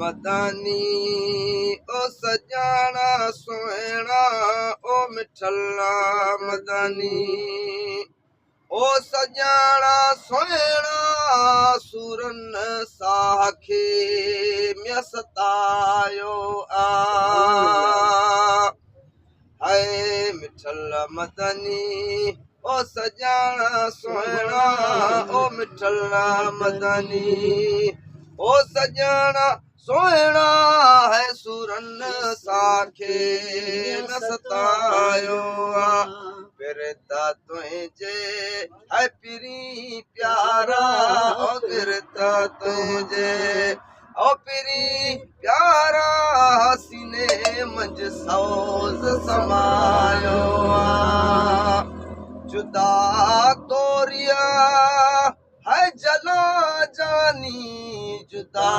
مداني، او سڄاڻا سهڻا، او مٺل مداني، او سڄاڻا سهڻا، سورن ساهه کي ميان ستايو آ. هاء مٺل مدني، او سڄاڻا سهڻا، او مٺل مدني، او سڄاڻا سهڻا، هاء سورن ساهه کي ميان ستايو آ. پرت تنهنجي هاء پرين پيارا، او پرت تنهنجي او پرين پيارا، سيني منجهه سوز سمايو آ. جدا توريا هاء جلا جاني جدا.